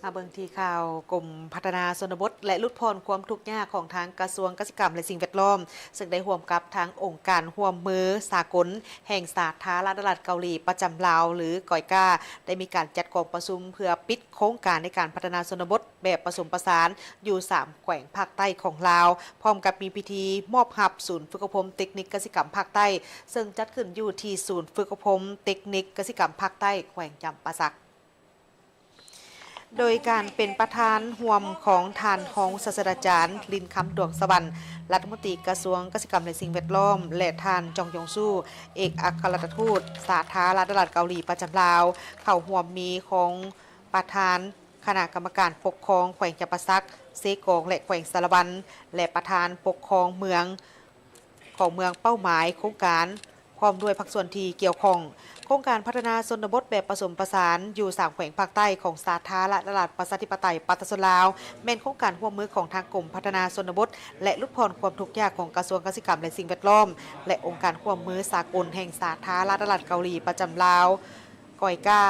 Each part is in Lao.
ມາເບິ່ງທີ່ຂ່າວ ກົມພັດທະນາຊົນນະບົດ ແລະ ຫຼຸດຜ່ອນຄວາມທຸກຍາກຂອງທາງກະຊວງກະສິກຳ ແລະ ສິ່ງແວດລ້ອມ ເຊິ່ງໄດ້ຮ່ວມກັບທາງອົງການຮ່ວມມືສາກົນແຫ່ງສາທາລະນະລັດເກົາຫຼີປະຈຳລາວ ຫຼື ກອຍກາ ໄດ້ມີການຈັດກອງປະຊຸມເພື່ອປິດໂຄງການໃນການພັດທະນາຊົນນະບົດແບບປະສົມປະສານຢູ່ສາມແຂວງພາກໃຕ້ຂອງລາວ, ພ້ອມກັບມີພິທີມອບຮັບສູນຝຶກອົບຮົມເຕັກນິກກະສິກຳພາກໃຕ້ ເຊິ່ງຈັດຂຶ້ນຢູ່ທີ່ສູນຝຶກອົບຮົມເຕັກນິກກະສິກຳພາກໃຕ້ ແຂວງຈຳປາສັກ. ໂດຍການເປັນປະທານຮ່ວມຂອງທ່ານຮອງສາດສະດາຈານ ລິນຄຳ ດວງສະຫວັນ ລັດຖະມົນຕີກະຊວງກະສິກຳ ແລະ ສິ່ງແວດລ້ອມ ແລະ ທ່ານ ຈອງຢອງຊູ ເອກອັກຄະລັດຖະທູດສາທາລະນະລັດເກົາຫຼີປະຈຳລາວ, ເຂົ້າຮ່ວມມີຂອງປະທານຄະນະກຳມະການປົກຄອງແຂວງຈຳປາສັກ, ເຊກອງ ແລະ ແຂວງສາລະວັນ ແລະ ປະທານປົກຄອງເມືອງ ຂອງເມືອງເປົ້າໝາຍໂຄງການ ພ້ອມດ້ວຍພາກສ່ວນທີ່ກ່ຽວຂ້ອງ. ໂຄງການພັດທະນາຊົນນະບົດແບບປະສົມປະສານຢູ່ສາມແຂວງພາກໃຕ້ຂອງສາທາລະນະລັດປະຊາທິປະໄຕປະຊາຊົນລາວ ແມ່ນໂຄງການຮ່ວມມືຂອງທາງກົມພັດທະນາຊົນນະບົດ ແລະ ຫຼຸດຜ່ອນຄວາມທຸກຍາກຂອງກະຊວງກະສິກຳ ແລະ ສິ່ງແວດລ້ອມ ແລະ ອົງການຮ່ວມມືສາກົນແຫ່ງສາທາລະນະລັດເກົາຫຼີປະຈຳລາວ ກອຍກາ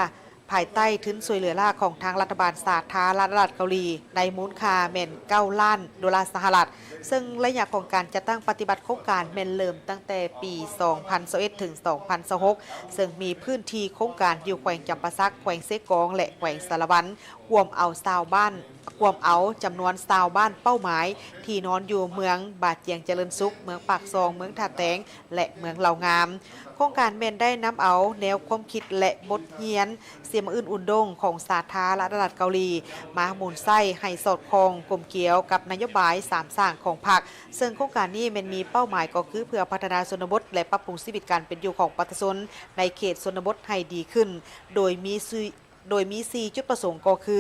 ພາຍໃຕ້ທຶນຊ່ວຍເຫຼືອລ້າຂອງທາງລັດຖະບານສາທາລະນະລັດເກົາຫຼີ ໃນມູນຄ່າແມ່ນເກົ້າລ້ານໂດລາສະຫະລັດ, ເຊິ່ງໄລຍະຂອງການຈັດຕັ້ງປະຕິບັດໂຄງການແມ່ນເລີ່ມຕັ້ງແຕ່ປີສອງພັນຊາວເອັດ ເຖິງ ສອງພັນຊາວຫົກ ເຊິ່ງມີພື້ນທີ່ໂຄງການຢູ່ແຂວງຈຳປາສັກ, ແຂວງເຊກອງ ແລະ ແຂວງສາລະວັນ, ກວມເອົາຊາວບ້ານ, ກວມເອົາຈຳນວນຊາວບ້ານເປົ້າໝາຍທີ່ນອນຢູ່ເມືອງບາຈຽງຈະເລີນສຸກ, ເມືອງປາກຊ່ອງ, ເມືອງທ່າແຕງ ແລະ ເມືອງເລົ່າງາມ. ໂຄງການແມ່ນໄດ້ນຳເອົາແນວຄວາມຄິດ ແລະ ບົດຮຽນ ເສຍມະອື່ນອຸ່ນດົງຂອງສາທາລະນະລັດເກົາຫຼີ ມາໝູນໃຊ້ໃຫ້ສອດຄ່ອງກົມກຽວກັບນະໂຍບາຍສາມສ້າງຂອງພັກ, ເຊິ່ງໂຄງການນີ້ແມ່ນມີເປົ້າໝາຍກໍຄືເພື່ອພັດທະນາຊົນນະບົດ ແລະ ປັບປຸງຊີວິດການເປັນຢູ່ຂອງປະຊາຊົນໃນເຂດຊົນນະບົດໃຫ້ດີຂຶ້ນ, ໂດຍມີຊື່ ໂດຍມີສີ່ຈຸດປະສົງກໍຄື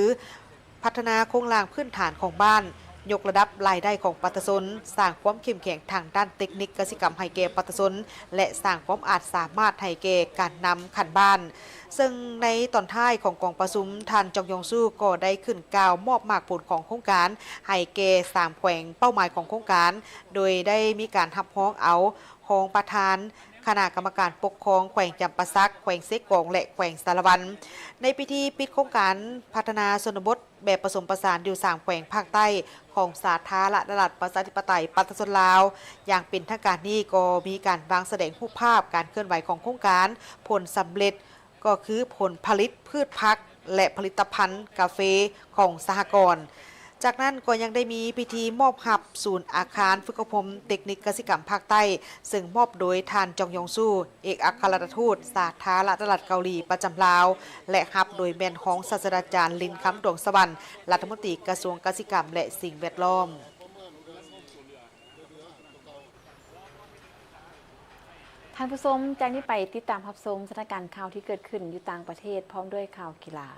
ພັດທະນາໂຄງລ່າງພື້ນຖານຂອງບ້ານ, ຍົກລະດັບລາຍໄດ້ຂອງປະຊາຊົນ, ສ້າງຄວາມເຂັ້ມແຂງທາງດ້ານເຕັກນິກກະສິກຳໃຫ້ແກ່ປະຊາຊົນ ແລະ ສ້າງຄວາມອາດສາມາດໃຫ້ແກ່ການນຳຂັ້ນບ້ານ. ເຊິ່ງໃນຕອນທ້າຍຂອງກອງປະຊຸມ, ທ່ານ ຈອງຢອງຊູ ກໍໄດ້ຂຶ້ນກ່າວມອບໝາກຜົນຂອງໂຄງການໃຫ້ແກ່ສາມແຂວງເປົ້າໝາຍຂອງໂຄງການ, ໂດຍໄດ້ມີການຮັບຮອງເອົາຮອງປະທານຄະນະກຳມະການປົກຄອງແຂວງຈຳປາສັກ, ແຂວງເຊກອງ ແລະ ແຂວງສາລະວັນ. ໃນພິທີປິດໂຄງການພັດທະນາຊົນນະບົດ ແບບປະສົມປະສານຢູ່ສາມແຂວງພາກໃຕ້ຂອງສາທາລະນະລັດປະຊາທິປະໄຕປະຊາຊົນລາວຢ່າງເປັນທາງການນີ້ ກໍມີການວາງສະແດງຮູບພາບການເຄື່ອນໄຫວຂອງໂຄງການ, ຜົນສຳເລັດ ກໍຄືຜົນຜະລິດພືດຜັກ ແລະ ຜະລິດຕະພັນກາເຟຂອງສະຫະກອນ. ຈາກນັ້ນກໍຍັງໄດ້ມີພິທີມອບຮັບສູນອາຄານຝຶກອົບຮົມເຕັກນິກກະສິກຳພາກໃຕ້, ເຊິ່ງມອບໂດຍທ່ານ ຈອງຢອງຊູ ເອກອັກຄະລັດຖະທູດສາທາລະນະລັດເກົາຫຼີປະຈຳລາວ ແລະ ຮັບໂດຍແມ່ນຮອງສາດສະດາຈານ ລິນຄຳ ດວງສະຫວັນ ລັດຖະມົນຕີກະຊວງກະສິກຳ ແລະ ສິ່ງແວດລ້ອມ. ທ່ານຜູ້ຊົມ, ຈາກນີ້ໄປຕິດຕາມຮັບຊົມສະຖານະການຂ່າວທີ່ເກີດຂຶ້ນຢູ່ຕ່າງປະເທດ ພ້ອມດ້ວຍຂ່າວກິລາ.